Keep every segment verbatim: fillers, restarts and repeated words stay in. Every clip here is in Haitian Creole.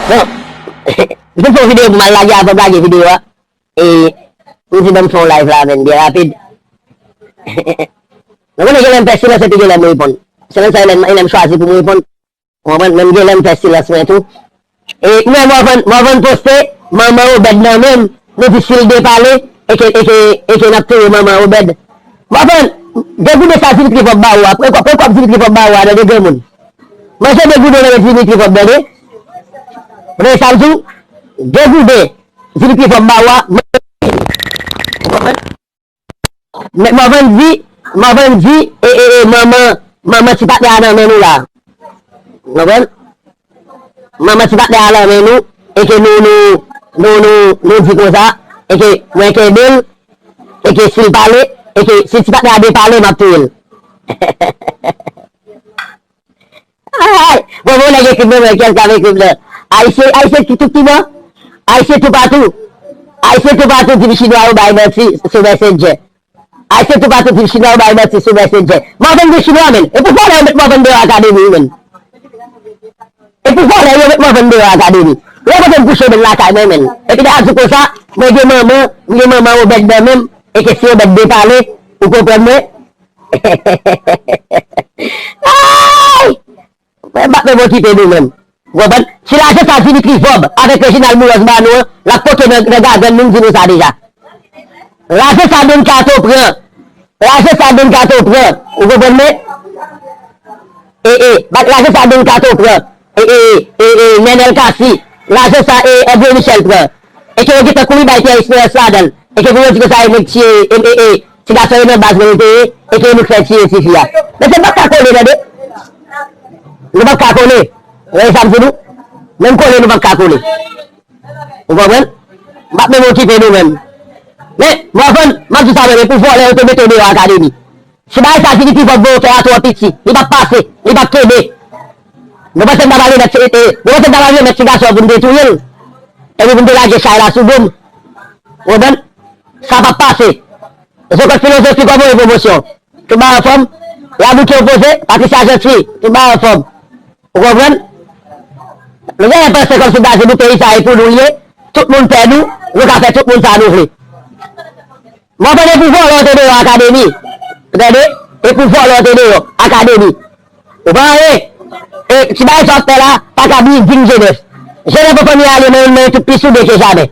Bon, m te fè yon videyo pou m al lage a, fò m lage videyo a. E, m di ban m fè yon live la, menm, byen rapid. Nou konnen gen lè m fè silans epi gen lè m reponn. Silans sa, e lè m, e lè m chwazi pou m reponn. Ou konprann? Menm gen lè m fè silans mwen tou. E, mwen, Morvan, Morvan poste, manman Obed nan men m, nou di si l depale, e ke, e ke, e ke n ap touye manman Obed. Morvan, degouden sa Dimitri Vòb ba ou a, pran kòb, pran kòb Dimitri Vòb ba ou a, tande granmoun. Manje degouden nan men Dimitri Vòb, tande. Tande sa m di w? Degouden Dimitri Vòb ba ou a, manje. Men Morvan di, Morvan di, e, e, e, manman, manman ti patnè a nan men nou la. Ou konprann? Manman ti patnè a nan men nou, e ke nou, nou, nou, nou, nou di konsa, e ke mwen kenbe l, e ke si l pale, e ke si ti patnè a depale, m ap touye l. Ay! Bon, bon, nèg ekri m nan, men kiyès k ap ekri m nan? Ayisyen, Ayisyen ki tout ki bon? Ayisyen toupatou. Ayisyen toupatou di m chinwa yo bay manti sou Messenger. Ayisyen toupatou di m chinwa yo bay manti sou Messenger. Mwen vin di chinwa, men. E pou vòlè yo met mwen vann deyò akademi, men. E pou vòlè yo met mwen vann deyò akademi. Yo pote m kouche men lakay mwen, men. Epi lè a di konsa, mwen gen manman, mwen gen manman Obed nan men m, e ke si Obed depale, ou konprann mwen? Ay! Mwen pa menm okipe nou menm. Ou konprann? Si lajan sa Dimitri Vòb avèk Reginald Mouros ba nou an, l ap pote nan, nan gagann nou, m di nou sa deja. Lajan sa Don Kato pran. Lajan sa Don Kato pran. Ou konprann mwen? E, e, bat lajan sa Don Kato pran. E, e, e, e, Nenel Cassy. Lajan sa, e, André Michel pran. E ke yo gentan kouri bay Pierre Espérance ladan l. E ke pou yo di konsa, e nèg tiye, e, e, e, ti gason yo nan baz mwen yo te ye, e ke nou k fè tiye tifi a. Mesye, m p ap ka kole, tande. Nou p ap ka kole. Ou wè sa m di nou? Menm kole, nou p ap ka kole. Ou konprann? M p ap menm okipe nou menm. Men, Morvan, m ap di sa menm, e pou vòlè yo te mete w deyò akademi. Si bagay sa Dimitri Vòb voye w fè a twò piti, li p ap pase, li p ap kenbe. Nou panse n ta pral remèt, e, e, nou panse n ta pral remèt ti gason an pou n te touye l? Epi pou n te lage chay la sou do m? Ou konprann? Sa p ap pase. Se kòd filozofi kòb ou pwomosyon. Tout bagay anfòm. Labouke opoze, Patricia Jeanty, tout bagay anfòm. Ou konprann? Nou genlè panse kòmsi Dazid ou peyi sa e pou nou l ye, tout moun pè nou, nou ka fè tout moun sa nou vle. Mwen tande pou vòlè w te deyò akademi. Ou tande? E pou vòlè w te deyò akademi. Ou pa anyen. E ti bagay sa w ap fè la, pa ka byen di m Jenèf. Jenèf an fanmi ale men, men tout pi soude ke jamè.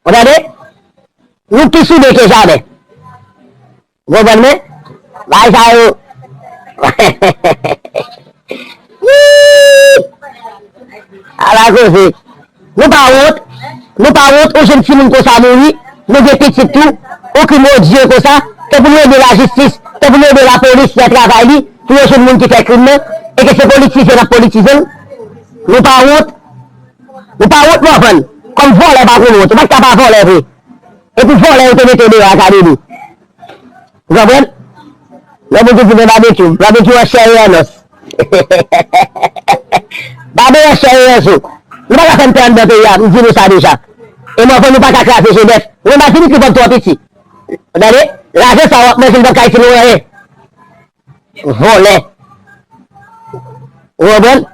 Ou tande? Nou pi soude ke jamè. Ou konprann mwen? Bagay sa yo. Ala koze. Nou pa wont. Nou pa wont, yon jenn timoun konsa mouri. Nou gen pitit tou. Yon krim odye konsa. Ke pou nou ede lajistis, ke pou nou ede lapolis fè travay li, pou yo jwenn moun ki fè krim nan, e ke se politize n ap politize l. Nou pa wont. Nou pa wont, Morvan. Kòm vòlè pa konn wont. Ou pa t ka pa vòlè vre. E pou vòlè yo te mete w deyò akademi. Ou konprann? Lè moun te di men babekyou, babekyou an chè e an os. Babe an chè e an zo. Nou pa ka fè m pè anndan peyi a, m di nou sa deja. E Morvan, nou pa ka kraze Jenèf. Ou konn pa fini ki vòb twò piti. Ou tande? Lajan sa w ap manje, li p ap ka itil ou anyen. Vòlè. Ou konprann?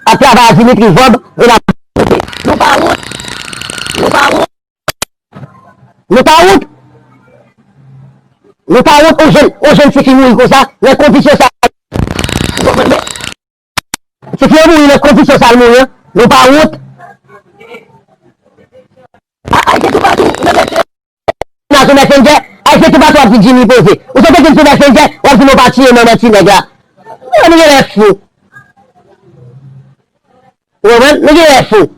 Ap travay ak Dimitri Vòb, vin ap. Nou pa wont. Nou pa wont. Nou pa wont. Nou pa wont, yon jenn, yon jenn tifi mouri konsa, nan kondisyon sa. Tifi an mouri nan kondisyon sa l mouri an. Nou pa wont. A, a, gen toupatou, nan mèt nan sou Messenger, Ayisyen toupatou ap di Jimmy poze. Ou sot ekri m sou Messenger, w ap di m ou pa tiye manman ti nèg la. Yo, nou genlè fou. Ou konprann? Nou genlè fou.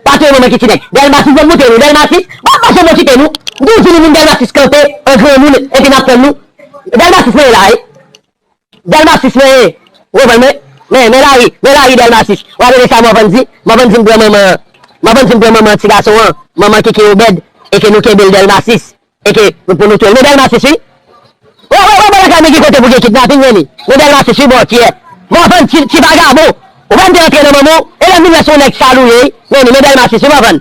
Pa touye manman ki ti nèg. Dèlmasis, ban m montre nou. Dèlmasis, pa, pa janm okipe nou. M toujou di nou moun Dèlmasis kanpe an granmoun, epi n ap tann nou. Dèlmasis mwen ye la, wi. Dèlmasis mwen ye. Ou konprann mwen? Men, men lari, men lari Dèlmasis. W ap tande sa Morvan di? Morvan di m pran manman, Morvan di m pran manman ti gason an, manman Kiki Obed, e ke nou kenbe l Dèlmasis. E ke, pou nou touye l. Men Dèlmasis, wi. Wè, wè, wè, bò lakay mwen gen kote pou gen kidnaping, men li. Men Dèlmasis, wi, bò, tiyè. Morvan ti, ti vagabon. Ou pa vin antre nan manman w, e lè m vin wè se yon nèg sal ou ye, wi. Men li, men Dèlmasis, wi, Morvan.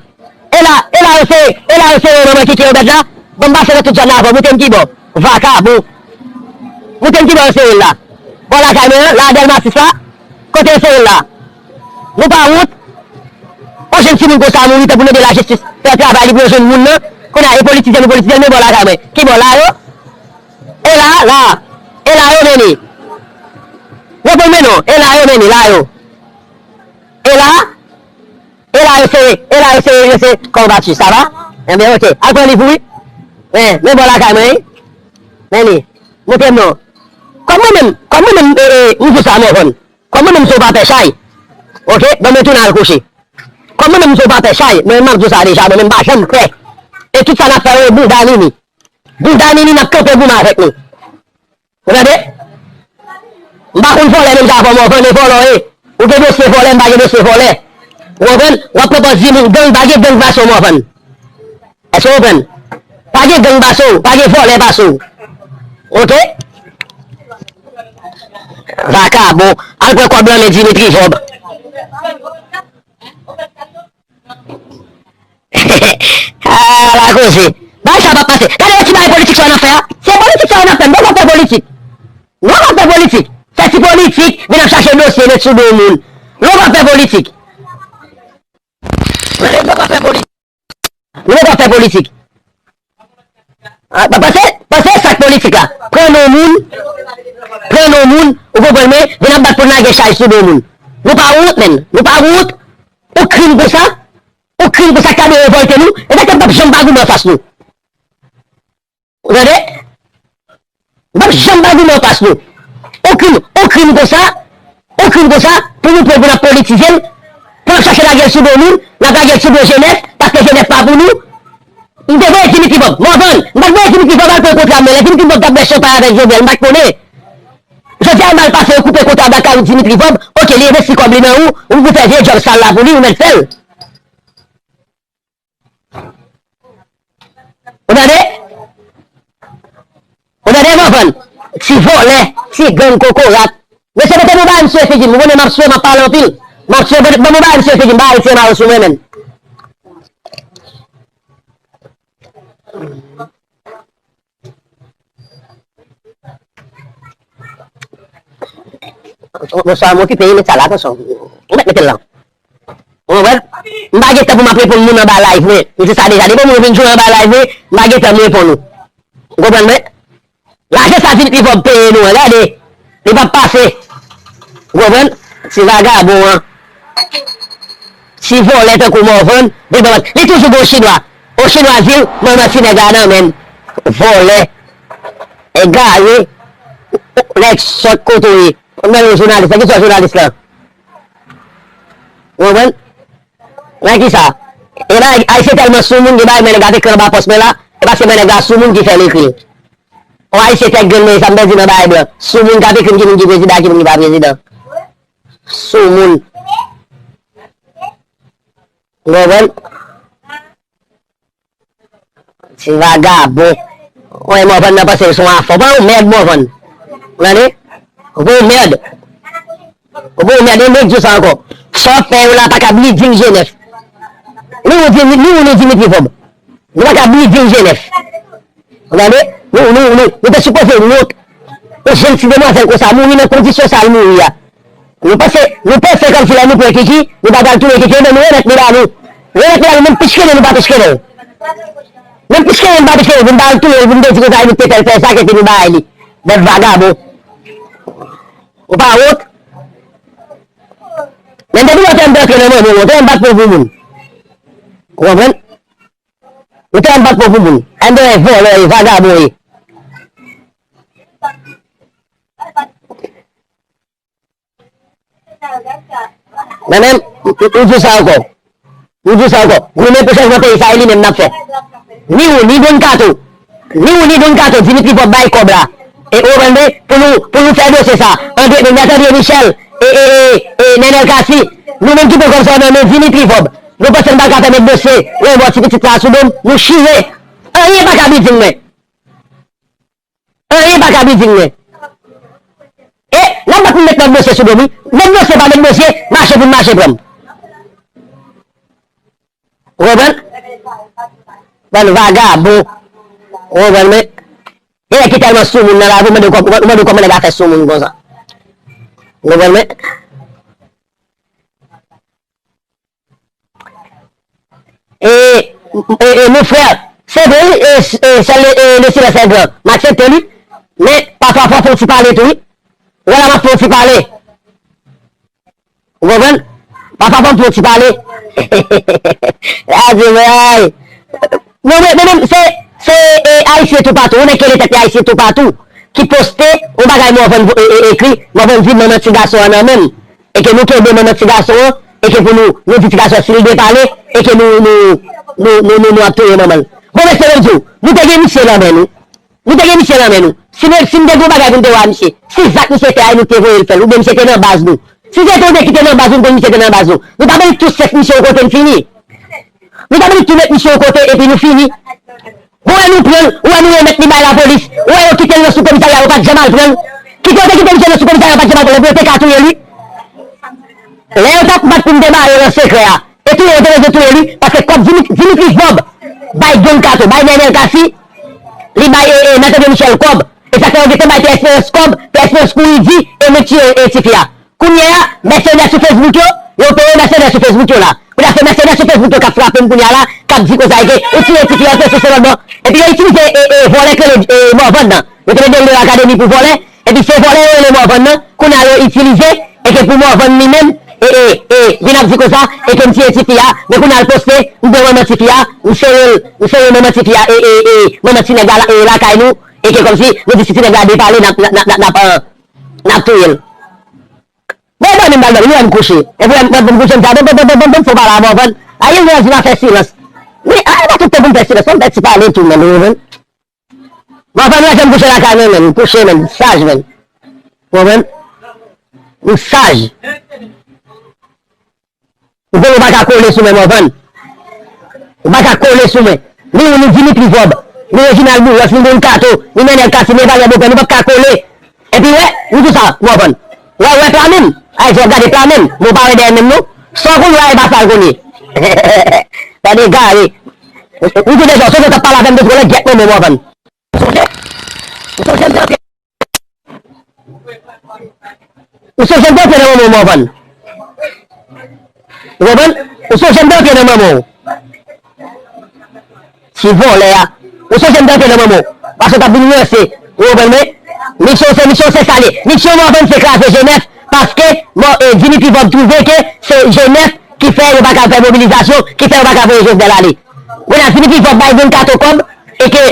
E la, e la yo se, e la yo se manman Kiki Obed la. Ban m pase nan tout zòn la avè w. Moute m ki bò. Vakabon. Moute m ki bò yo sere l la. Bò lakay mwen an, la Dèlmasis la. Kote yo sere l la? Nou pa wont? Yon jenn timoun konsa mouri, tanpri mande lajistis fè travay li pou yo jwenn moun nan. Kounye a, e politisyen nou politisyen, men bò lakay mwen. Ki bò la yo? E la, la. E la yo mennen. Reponn mwen non. E la yo mennen, la yo. E la? E la yo se, e la yo se, yo se, comment vas-tu, ça va? Ebyen, oke. Al pran liv ou, wi. Men, men bò lakay mwen, wi. Men li. Montre m non. Kòm mwen menm, kòm mwen menm, e, e, m di sa, Mòvann. Kòm mwen menm se yon papè chay. Oke? Ban mwen tounen al kouche. Kòm mwen menm se yon papè chay, mwen menm m ap di w sa deja, mwen menm m pa janm pè. E tout sa n ap fè yo, bouda Nini. Bouda Nini n ap kanpe goumè avèk nou. Ou tande? M pa konn vòlè menm jan avè w, Mòvann, e vòlè w ye. Ou gen dosye vòlè, m pa gen dosye vòlè. Ou konprann? W ap pran pòz di moun gang, pa gen gang fason Mòvann. Èske w konprann? Pa gen gang pase w, pa gen vòlè pase w. Oke? Vakabon, al pran kòb lan men Dimitri Vòb. Ah, la koze. Bagay sa p ap pase. Gade yon ti bagay politik sa w ap fè a. Se politik sa w ap fè. Nou pa fè politik. Nou pa fè politik. Fè ti politik, vin ap chache dosye, met sou do moun. Nou pa fè politik. Nou pa fè politik. Nou pa fè politik. Ah, pa-, panse, panse sa k politik la. Pran non moun, pran non moun, ou konprann mwen, vin ap bat pou n lage chay sou do moun. Nou pa wont, menn. Nou pa wont. Yon krim konsa, yon krim konsa k ta dwe revòlte nou, e sa k ap janm pa goumen anfas nou. Ou tande? M p ap janm pa goumen anfas nou. Yon krim, yon krim konsa, yon krim konsa, pou nou pran l pou n ap politize l, pou n ap chache lage l sou do moun, n ap lage l sou do G nèf, paske G nèf pa pou nou. M te voye Dimitri Vòb. Mòvann, m pa t voye Dimitri Vòb al pran kontra mwen. Lè Dimitri Vòb t ap bwè chanpay avèk Jovenel, m pa t konnen. Jodi a, mal pase, yo koupe kontra blakawout Dimitri Vòb. Oke, li envesti kòb li nan ou, ou pou fè vye djòb sal la pou li, ou mèt fè l. Ou tande? Ou tande, Mòvann? Ti vòlè, ti gang kokorat. Mesye, mete nou bay misye figi m. Ou konnen m ap swe, m ap pale anpil. M ap swe, ban nou bay misye figi m, bay Ayisyen mayo sou mwen menm. Bonswa, m okipe, met sa la, atansyon. Ou mèt mete l la. Ou konprann? M pa gen tan pou m ap reponn moun anba live mwen. M di sa deja. Depi moun vin jwenn anba live mwen, m pa gen tan m reponn ou. Ou konprann mwen? Lajan sa Dimitri Vòb peye nou an, gade. Li p ap pase. Ou konprann? Ti vagabon an. Ti vòlè tankou Mòvann. Li toujou gen yon chinwa. Yon chinwa di l, manman ti nèg la nan men l. Vòlè. Egare. Nèg sòt kote w ye. Ou nan yon jounalis la, ki sòt jounalis la? Ou konprann? Nan kisa? E bagay, Ayisyen tèlman soumoun, gen bagay mwen nèg ap ekri anba pòs mwen la, e paske mwen nèg la soumoun ki fè l ekri l. On Ayisyen tèt grenn mwen, sa m pèdi nan bagay blan. Soumoun k ap ekri m ki moun ki prezidan, ki moun ki pa prezidan. Soumoun. Ou konprann? Ti vagabon. Wè, Mòvann nan panse l se yon afè. Ou pa yon mèd, Mòvann. Ou tande? Ou pa yon mèd. Ou pa yon mèd, e m ret di w sa ankò. Sa w ap fè yo la pa ka bleeding G nèf. Ni ou, ni, ni ou, ni Dimitri Vòb. Nou pa ka bleeding G nèf. Ou tande? Nou, nou, nou, nou te sipoze wont. Yon jenn ti demwazèl konsa mouri nan kondisyon sa l mouri a. Nou panse, nou panse kòmsi lè nou pran Kiki, nou pa pral touye Kiki, ebyen nou remèt li ba nou. Remèt li ba nou, menm pichkene nou pa pichkene l. Menm pichkene nou pa pichkene l, pou n pa al touye l, pou n te di konsa, e nou te fè l fè sa, epi nou bay li. Bèt vagabon. Ou pa wont? Men depi lontan m te antre nan manman w, ou te wè m bat pon pou moun. Ou konprann? Ou te wè m bat pon pou moun. Ann de vòlò e vagabon e. Mwen menm, m, m, m di w sa ankò. M di w sa ankò. Goumen pou chanjman peyi sa, e li menm n ap fè. Ni ou, ni Don Kato. Ni ou, ni Don Kato, Dimitri Vòb bay kòb la. E ou konprann, pou nou, pou nou fè dosye sa. André, Mèt André Michel, e, e, e, e Nenel Cassy. Nou menm ki pran kòb sa nan men Dimitri Vòb. Nou panse n pa ka fè met dosye, renvò ti pitit sa sou do m, nou chire. Anyen pa ka bidin mwen. Anyen pa ka bidin mwen. E, n ap bat pou met lòt dosye sou do m, wi. Met dosye, pa met dosye, mache pou n mache pran m. Ou konprann? Bann vagabon. Ou konprann mwen? Gen nèg ki tèlman soumoun nan lavi, ou mande kò-, ou mande kòman nèg la fè soumoun konsa. Ou konprann mwen? E, e, e, mon frè, se vre, wi, e, e, sè le, e, le silence est grand. M aksepte li. Men, pafwa, fò fè yon ti pale tou, wi. Wè la, m ap fè yon ti pale. Ou konprann? Pafwa, fò m fè yon ti pale. A di, men, ay. Non, men, men, men, se, se, e, Ayisyen toupatou. Ou nèk ke le tèt Ayisyen toupatou ki poste yon bagay Morvan vo-, e, e, ekri, Morvan di manman ti gason an nan men l. E ke nou kenbe manman ti gason an, e ke pou nou, nou di ti gason an si l gen pale, e ke nou, nou, nou, nou, nou, nou ap touye manman l. Bon, mesye, m di w, nou te gen misye nan men nou. Nou te gen misye nan men nou. Si nou, si n te gen yon bagay pou n te wè a misye, si zak misye fè a, e nou te voye l fè l, oubyen misye te nan baz nou. Si se te yon nèg ki te nan baz nou, nou konn misye te nan baz nou. Nou ta mèt tou sèk misye yon kote n fini. Nou ta mèt tou met misye yon kote epi nou fini. Ou wè nou pran l, ou wè nou remèt li bay lapolis, ou wè yo kite l nan sou komisarya, yo pa t janm al pran l. Kite yo te kite misye nan sou komisarya, yo pa t janm al pran l, epi yo te ka touye li. Lè yo t ap bat pou n te ba yo nan sekrè a, e touye yo te bezwen touye li, paske kòb Dimitri, Dimitri Vorbe bay Don Kato, bay Nenel Cassy, li bay, e, e, Mèt André Michel kòb. E sa fè yo gentan bay Pierre Espérance kòb, Pierre Espérance kouri di, e met tiye, e, tifi a. Kounye a, mèsenè sou Facebook yo, yo peye mèsenè sou Facebook yo la. Kounye a, se mèsenè sou Facebook yo k ap frape m kounye a la, k ap di konsa, e ke ou tiye tifi a, se, se, se lòt bò. Epi yo itilize, e, e, vòlè k rele, e, Morvan nan. Yo te mete l deyò akademi pou vòlè, epi se vòlè yo rele Morvan nan, kounye a yo itilize, e ke pou Morvan li menm, e, e, e, vin ap di konsa, e ke m tiye tifi a, men kounye a l poste, m pran manman tifi a, m sere l, m sere manman tifi a, e, e, e, manman ti nèg la, e, lakay nou, e ke kòmsi, nou di si ti nèg la depale, n ap, n ap, n ap, n ap, n ap, e, n ap touye l. Bon, bon, m al dòmi, nou wè m kouche. Epi, m, m, m kouche, m di, bon, bon, bon, fò pale a Morvan. Ariel Henry di m a fè silans. Wi, a, e pa tout tan pou m fè silans, fò m fè ti pale tou, men, ou konprann? Morvan, nou wè m kouche lakay mwen, men, m kouche, men, m saj, men. Ou konprann? M saj. Ou konn ou pa ka kole sou mwen, Morvan. Ou pa ka kole sou mwen. Ni ou, ni Dimitri Vorbe, ni Reginald Boulos, ni Don Kato, ni Nenel Cassy, ni Evalya Beaupère, nou p ap ka kole. Epi wè, nou di sa, Morvan. Wè, wè pla menm. Ay, di w ap gade pla menm. Men w pa wè dèyè menm non. Sa w konn wè a, e pa sa l konn ye. Gade egare. Ou di deja, w sonje w t ap pale avè m de twò lè gyèt nan men Morvan. Ou sonje? Ou sonje m te antre Ou sonje m te antre nan manman w, Morvan? Ou konprann? Ou sonje m te antre nan manman w? Ti vòlè a. Ou sonje m te antre nan manman w? Paske w t ap vin ranse. Ou konprann mwen? Misyon se, misyon se sa l ye. Misyon Morvan se kraze G nèf. Paske, bon, e, Dimitri Vorbe twouve ke se G nèf ki fè yo pa ka fè mobilizasyon, ki fè yo pa ka voye Jovenel ale. Kounye a, Dimitri Vorbe bay Don Kato kòb, e ke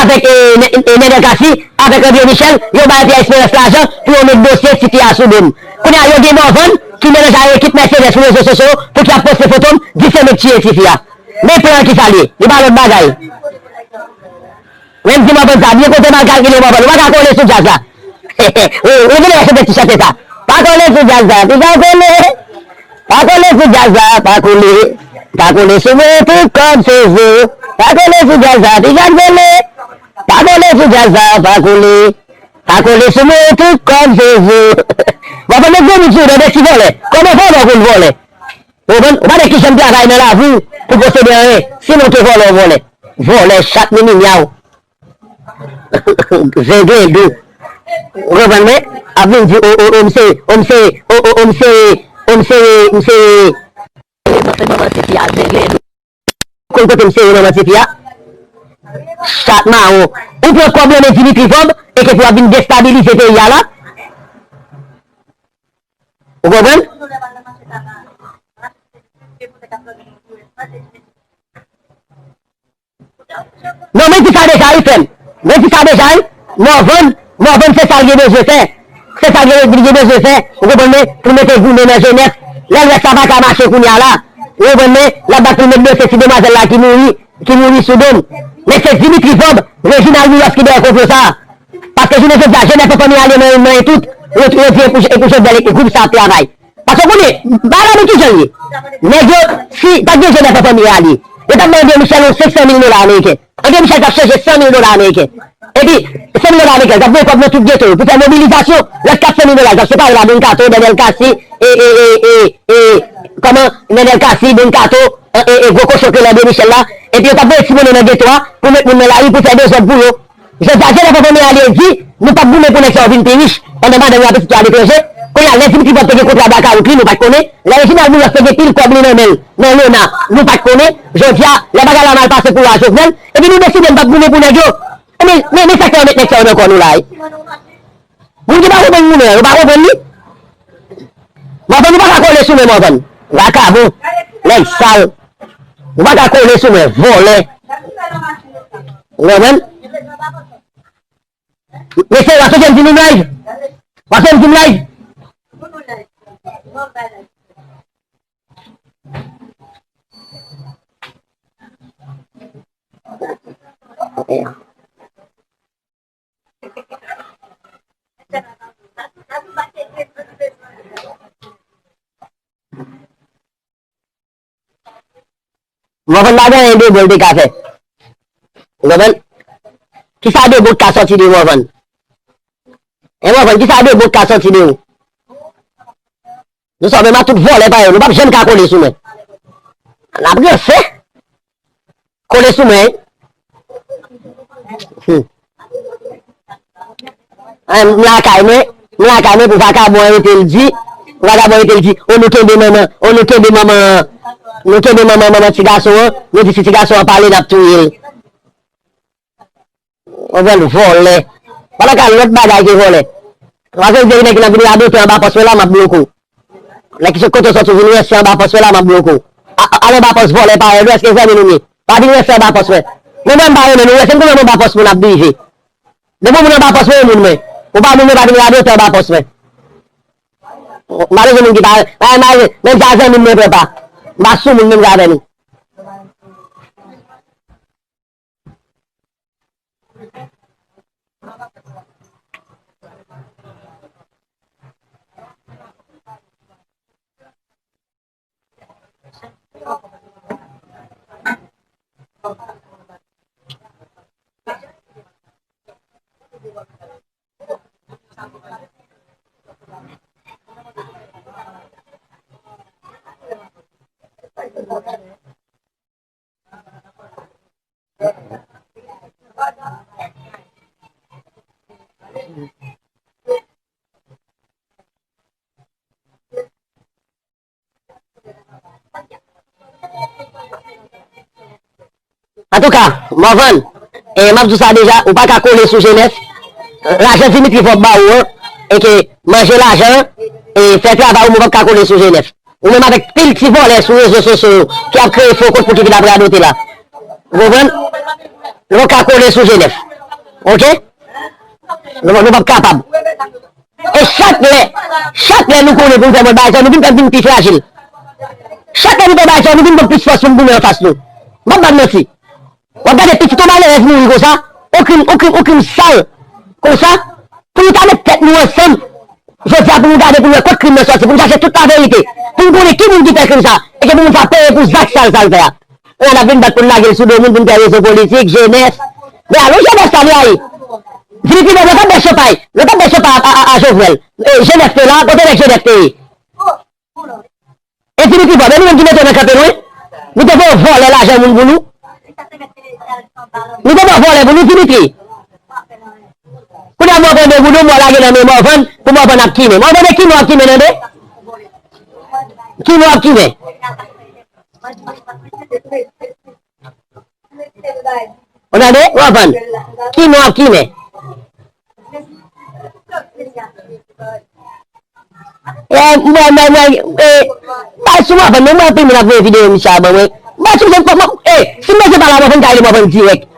avèk, e, Nè-, e, Nenel Cassy, avèk André Michel, yo bay Pierre Espérance lajan pou yo met dosye tifi a sou do m. Kounye a, yo gen Morvan ki melanje ak ekip mèsenè sou rezo sosyo yo pou ki ap poste foto m, di se nèg tiye tifi a. Men plan ki sa l ye, li pa lòt bagay. Men m di Morvan sa, byen kote m al kalkile Morvan, ou pa ka kole sou djaz la. Ou, ou vle achte ti chante sa. Pa kole sou djaz la, piga kole. Pa kole sou djaz la, pa kole. Pa kole sou mwen, tout kòb se zo. Pa kole sou djaz la, piga kole. Pa kole sou djaz la, pa kole. Pa kole sou mwen, tout kòb se zo. Morvan met gwo bout sou ou, tande ti vòlè. Kòman vòlè w konn vòlè? Ou konprann? Ou pa wè kijan m travay nan lavi w pou posede anyen. Sinon, w te vòlè, w vòlè. Vòlè, chat, ni minyaw. Zenglendo. Ou konprann mwen? Ap vin di, o, o, o, m se, o, m se, o, o, o, m se, o, m se, m se, e, manman tifi a, zenglendo. Konn kote m sere manman tifi a? Chat mawon. Ou pran kòb nan men Dimitri Vorbe, e ke pou w ap vin destabilize peyi a la? Ou konprann? Non, men di sa deja, wi, frè m. Men di sa deja, wi. Morvan, Morvan se sa l gen bezwen fè. Se sa l gen, li gen bezwen fè. Ou konprann mwen? Pou l mete goumen nan G nèf. Lè l wè sa pa ka mache kounye a la. Ou konprann mwen? L ap bat pou l met dosye ti demwazèl la ki mouri, ki mouri sou do m. Men se Dimitri Vorbe, Reginald Boulos ki dèyè konplo sa a. Paske jounen jodi a, G nèf an fanmi ale nan, nan tout. Yo, yo di e pou, e pou Jovenel e gwoup sa ap travay. Paske w konnen, bagay la men kijan l ye. Nèg yo, si pa t gen G nèf an fanmi ale, yo t ap bay André Michel yon senk san mil dola ameriken. André Michel t ap chanje san mil dola ameriken. Epi, san mil dola ameriken, l t ap voye kòb nan tout geto yo pou fè mobilizasyon. Lòt kat san mil dola, l t ap separe l a Don Kato, Nenel Cassy, e, e, e, e, e, kòman, Nenel Cassy, Don Kato, e, e, e, gwo kochon k rele André Michel la. Epi yo t ap voye ti monnen nan geto a pou met moun nan lari pou fè dezòd pou yo. Jodi a, G nèf an fanmi ale di, nou p ap goumen pou nèg sa yo vin pi rich, pandan madanm yo ak pitit yo aletranje. Kounye Reginald, lè Dimitri Vorbe te gen kontra blakawout li, nou pa t konnen. Lè Reginald Boulos te gen pil kòb li nan men l, nan Lona, nou pa t konnen. Jodi a, lè bagay la mal pase pou Jovenel, epi nou deside n p ap goumen pou nèg yo. Men, men, men sa k fè yo met nèg sa yo nan kò nou la, wi. Moun ki pa konprann goumen an, yo pa konprann li. Morvan, ou pa ka kole sou mwen, Morvan. Vakabon. Nèg sal. Ou pa ka kole sou mwen, vòlè. Ou konprann? Mesye, w ap soti ann di nou live? W ap soti ann di nou live? Morvan pa gen anyen de bon l te ka fè. Ou konprann? Kisa de bon k ka sòti de Morvan? E Morvan, kisa de bon k ka sòti de ou? Nou sòt menm ak tout vòlè pa yo, nou p ap janm ka kole sou mwen. N ap ranse. Kole sou mwen. Hmm. An, m lakay mwen, m lakay mwen pou vakabon an rete l di, pou vakabon an rete l di, o nou kenbe manman, o nou kenbe manman, nou kenbe manman, manman ti gason an, nou di si ti gason an pale n ap touye l. Ou konprann, vòlè. Pa nan ka lòt bagay ke vòlè. Paske m di nèg ki nan vini radote anba pòs mwen la, m ap bloke w. Nèg ki sot kote w sòti vin ranse anba pòs mwen la, m ap bloke w. A, a, al anba pòs vòlè parèy ou, èske zanmi nou m ye? Pa vin ranse anba pòs mwen. Mwen menm m pa renmen nou, wè se m konn anba pòs moun ap drive. Depi yon moun anba pòs mwen, e moun mwen. Ou pa moun mwen, pa vin radote anba pòs mwen. M pa bezwen moun ki pa, pa, pa, menm sa zanmi m mwen pran pa. M pa sou moun menm jan avè nou. Antouka, Morvan, e, m ap di w sa deja, ou pa ka kole sou G nèf. Lajan Dimitri Vorbe ba ou an, e ke manje lajan, e fè travay ou, men w p ap ka kole sou G nèf. Ou menm avèk pil ti vòlè sou rezo sosyo yo ki ap kreye fo kont pou ki vin ap radote la. Ou konprann? Nou p ap ka kole sou G nèf. Oke? Nou, nou p ap kapab. E chak lè, chak lè nou konnen pou n fè mòd bagay sa, nou vin fè n vin pi frajil. Chak lè nou fè bagay sa, nou vin pran plis fòs pou n goumen anfas nou. M p ap ba n manti. W ap gade pitit yon malerèz mouri konsa, yon krim, yon krim, yon krim sal konsa, pou nou ta met tèt nou ansanm, jodi a pou nou gade pou nou wè kot krim nan sòti, pou nou chache tout laverite, pou nou konnen ki moun ki fè krim sa, e ke pou moun sa peye pou zak sal sa l fè a. Kounye a n ap vin bat pou n lage l sou do moun, pou n fè rezo politik, G nèf. Men alò G nèf sa li a ye. Dimitri Vorbe, yo t ap bwè chanpay, yo t ap bwè chanpay a, a, a, a Jovenel. E, G nèf te la, kote nèg G nèf te ye? E Dimitri Vorbe, e nou menm ki mete w nan kanpe nou, wi. Nou te voye w vòlè lajan moun pou nou. Nou te voye w vòlè pou nou, Dimitri. Kounye a Morvan de goudon, mwen lage nan men Morvan, pou Morvan ap kimen. Morvan de kimen w ap kimen, tande? Kimen w ap kimen. Ou tande? Ou konprann? Kimen w ap kimen. E, mwen, mwen, mwen, e, bay sou Morvan, men mwen anpil moun ap voye videyo misye a ban mwen. Bay sou, mwen, mwen, e, si m bezwen pale a Morvan, m ka rele Morvan dirèk.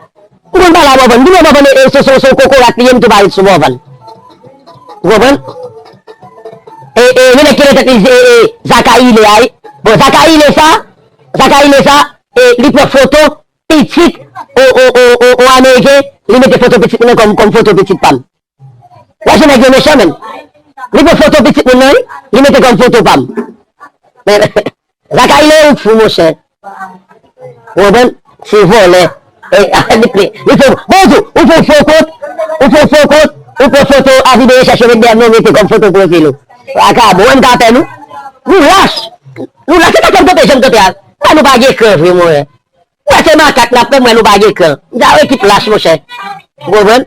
M konn pale a Morvan, m di mwen Morvan, e, e, se, se, se yon kokorat li ye, m tou pa ret sou Morvan. Ou konprann? E, e, yon nèg ki nan tèt li, e, e, Zakayile a, wi. Bon, Zakayile sa, Zakayile sa, e, li pran foto, pitit, o, o, o, o, o, ameriken, li mete foto pitit mwen kòm, kòm foto pitit pa m. Wè jan nèg yo mechan menm. Li pran foto pitit moun nan, wi, li mete kòm foto pa m. Men, Zakayile ou fou, monchè. Ou konprann? Se vòlè. E, li, li, li fè, bon, ou fè fo kont, ou fè fo kont, ou pran foto avi de rechèch yo met dèyè l, ou mete kòm foto pwofil ou. Vakabon, wè m ka fè nou. Nou lach. Nou lach, se pa kòm kanpe, janm kanpe a. Wè nou pa gen kran vre, monchè. Wè se makak n ap fè, m wè nou pa gen kran. M di a ekip lach, monchè. Ou konprann?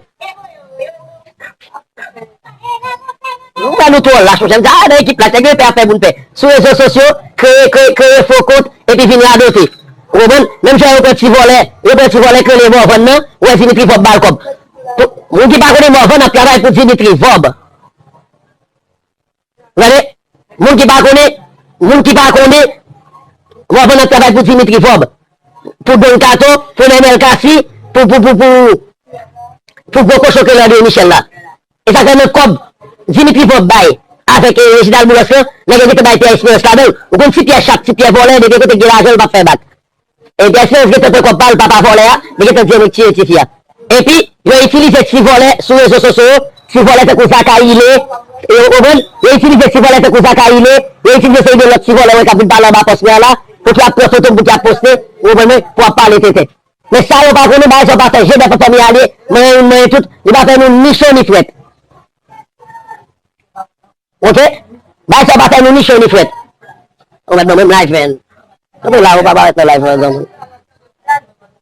Ou wè nou twò lach, monchè. M di, a, nan ekip lach, nèg yo pè ap fè moun pè. Sou rezo sosyo, kreye, kreye, kreye fo kont, epi vin radote. Ou konprann? Menm jan yo pran ti vòlè, yo pran ti vòlè k rele Morvan nan, ou wè Dimitri Vorbe ba l kòb. Pou, moun ki pa konnen, Morvan ap travay pou Dimitri Vorbe. Gade, moun ki pa konnen, moun ki pa konnen, Morvan ap travay pou Dimitri Vorbe, pou Don Kato, pou Nenel Cassy, pou, pou, pou, pou, pou gwo kochon ke Landry Michel la. E sa k fè nan kòb Dimitri Vorbe bay avèk, eh, Reginald Boulos lan, nèg yo gentan bay Pierre Espérance ladan l. Ou konn si Pierre chat, si Pierre vòlè, depi kote gen lajan, l p ap fè bak. E Pierre Espérance gentan pran kòb pa l, papa vòlè a, li gentan di yo nèg tiye tifi a. Epi, yo itilize ti vòlè sou rezo sosyo yo, ti vòlè tankou Zakayile, e, ou konprann? Yo itilize ti vòlè tankou Zakayile, yo itilize seri de lòt ti vòlè, wè, k ap vin pale anba pòs mè a la, pou ki ap pran foto m, pou ki ap poste, ou konprann mwen, pou ap pale tenten. Men sa yo pa konnen, bagay sa yo pa fè Joseph ak fanmi a li, manyen youn, manyen tout, li pa fè nou ni cho ni frèt. Oke? Bagay sa yo pa fè nou ni cho ni frèt. Ou mèt ban mwen live, man. Kòman la, ou pa parèt nan live an, granmoun?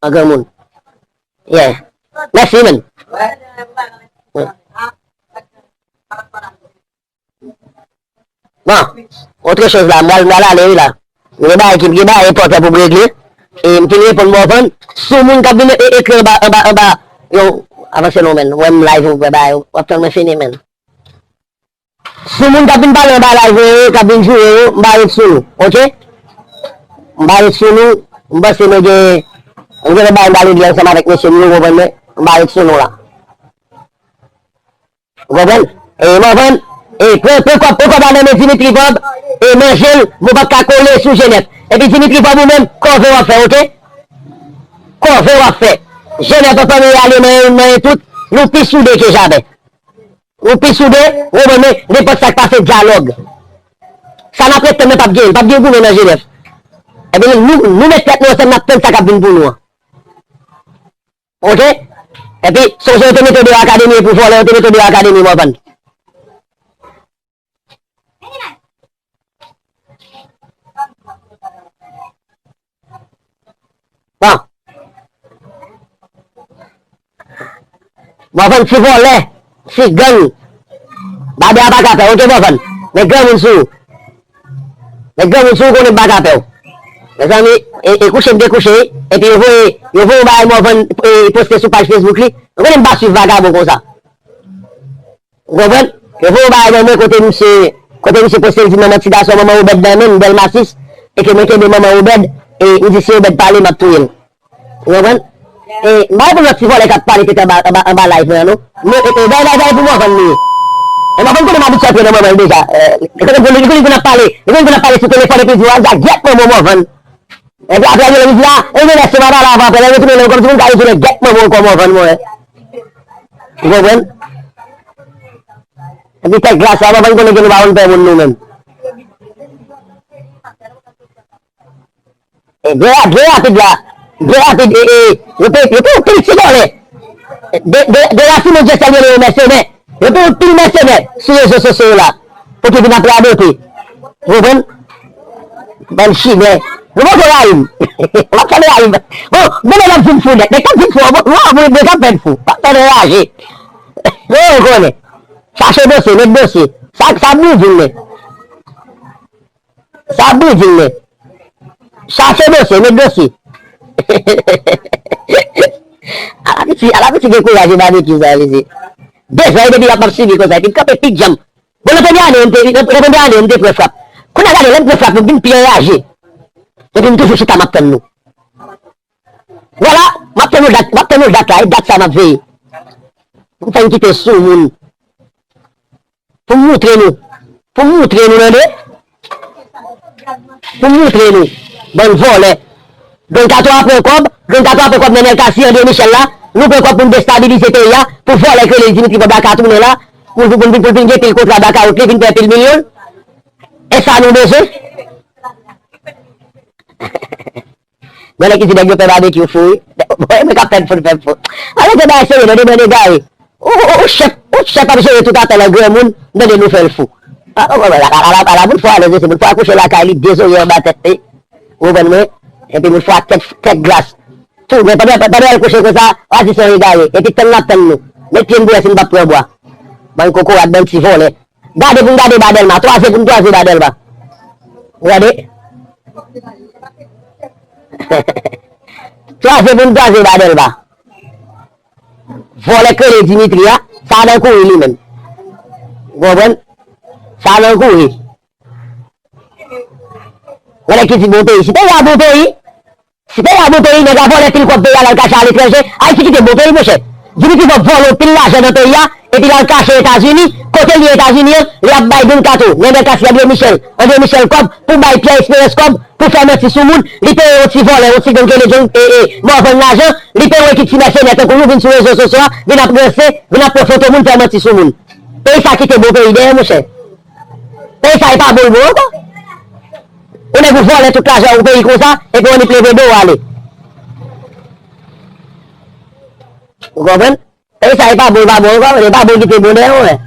An granmoun. Yeah. Mèsi, man. Wi. Bon, otre choz la, m pral, m pral ale wi la. Gen bagay ki, gen bagay enpòtan pou m regle. E m fin reponn Morvan. Sou moun k ap vin e-, ekri anba, anba, anba. Yo, avanse non, man. Wè m live, ou wè bagay, w ap tann mwen fini, man. Sou moun k ap vin pale anba live yo, k ap vin joure yo, m pa ret sou nou, oke? M pa ret sou nou, m panse nou gen, m gen bagay m pral regle ansanm avèk mesye m yo, ou konprann mwen? M pa ret sou nou la. Ou konprann? E Morvan, e pran, pran kòb, pran kòb la nan men Dimitri Vorbe, e manje l, mou pa t ka kole sou Jenèf. Epi Dimitri Vorbe ou menm, kòve w ap fè, oke? Kòve w ap fè. Jenèf an fanmi ale nan, nan tout, nou pi soude ke jamè. Nou pi soude, ou konprann mwen, nenpòt sa k pase dyalòg. Sa n ap ret tann nan p ap gen, p ap gen goumen nan Jenèf. Ebyen, nou, nou met tèt nou ansanm, n ap tann sa k ap vin pou nou an. Oke? Epi, sonje yo te mete deyò akademi e pou vòlè, yo te mete deyò akademi, Morvan. Bon. Morvan ti vòlè, ti gang. Babè a pa ka fè, oke, Morvan. Men granmoun sou ou. Men granmoun sou ou konnen m pa ka fè w. Mezanmi, e, e kouche m te kouche, epi yo voye, yo voye yon bagay Morvan, e, poste sou paj Facebook li. Ou konnen m pa swiv vagabon konsa. Ou konprann? Yo voye yon bagay ban mwen kote misye, kote misye poste l di manman ti gason manman Obed nan men m, Dèlma sis, e ke mwen kenbe manman Obed, e m di si Obed pale, m ap touye l. Ou konprann? E m pa reponn lòt ti vòlè k ap pale tete anba, anba, anba live mwen an non. Men, e, e, bay, bay, bay pou Morvan li ye. E Morvan konnen m abitye antre nan manman l deja. E, li konnen, li konnen, li konnen ap pale, li konnen ap pale sou telefòn epi di w a, gyèt manman Morvan. Epi apre li di la, e gen lè se pa pale avan apre, lè retounen nan kòm si moun ka retounen gyèt manman w kò Morvan mwen. Ou konprann? Epi tèt glas la, Morvan konnen ke nou pa konn pè moun nou menm. E byen, byen rapid la, byen rapid, e, e, yo te, yo te yon pil ti vòlè. De, de, de Racine Dieu sèl rele yo mèsenè. Yo te yon pil mèsenè sou rezo sosyo yo la. Pou ki vin ap radote. Ou konprann? Bann chimè. Nou poko rayi m. M ap fè nou rayi m. Bon, bon, nèg ap vin fou nèt. Nèg k ap vin fou, bon, bon, bon, nèg k ap fè n fou. M ap fè nou raje. Bon, ou konnen. Chache dosye, met dosye. Sa, sa bouvin men. Sa bouvin men. Chache dosye, met dosye. Ala piti, ala piti gen kouraj e babekyou sa, mesye. Dezan e demi l ap, m ap sibi konsa, epi l kanpe pi djanm. Bon, nan premye ane yo, m te, nan, nan premye ane yo, m te pran frap. Kounye a gade, lè m pran frap, m vin pi anraje. Epi m toujou chita, m ap tann nou. Vwala, m ap tann nou dat, m ap tann nou dat la, e dat sa m ap veye. M fè n kite sou moun. Pou m moutre nou. Pou m moutre nou, tande. Pou m moutre nou. Bann vòlè. Grenn Kato a pran kòb, Grenn Kato a pran kòb nan Nèl Cassy, André Michel la. Nou pran kòb pou n destabilize peyi a. Pou vòlè k rele l Dimitri Vorbe la ka tounen la. Pou, pou, pou, pou, pou l vin gen pil kontra blakawout, li vin fè pil milyon. E sa nou bezwen? Gen nèg ki di nèg yo fè babekyou fou, wi. Bon, e mwen k ap fè n fou, n fè n fou. Alò, se bagay serye, non, de mwen egare. Ou, ou, ou chèf, ou chèf ap jere tout atè nan granmoun, m tande nou fè l fou. A, a, a, a, a, a, a, moun fò alèz, se moun fò akouche lakay li, dezorye anba tèt li. Ou konprann mwen? Epi moun fò ak tèt, tèt glas. Tou, men pandan, pandan l kouche konsa, w a di se yon egare. Epi tann l ap tann nou. Met pye n bwè si n p ap pran bwa. Bann kokorat, bann ti vòlè. Gade pou n gade ba Dèlma. Twaze pou n twaze ba Dèlma. Ou gade? Twaze pou n twaze ba Dèlma. Vòlè k rele Dimitri a, sa nan kouri li menm. Ou konprann? Sa nan kouri. Gade ki di bon peyi. Si peyi a bon peyi, si peyi a bon peyi, nèg la vòlè pil kòb peyi a, l al kache aletranje. Ayiti kite bon peyi, monchè. Dimitri Vorbe vòlè yon pil lajan nan peyi a, epi l al kache Etazini. Kote l ye Etazini an? Li ap bay Don Kato, Nenel Cassy, André Michel, André Michel kòb, pou bay Pierre Espérance kòb, pou fè manti sou moun. Li peye yon ti vòlè, yon ti gang rele John, e, e, Morvan lajan. Li peye yon ekip ti mèsenè tankou nou vin sou rezo sosyo a, vin ap ranse, vin ap pran foto moun, fè manti sou moun. Peyi sa kite bon peyi dèyè, monchè. Peyi sa e pa bon l bon ankò. Ou nèg ou vòlè tout lajan ou peyi konsa, epi w annik leve do w ale. Ou konprann? Peyi sa e pa bon, e pa bon ankò, e pa bon kite bon dèyè, monchè.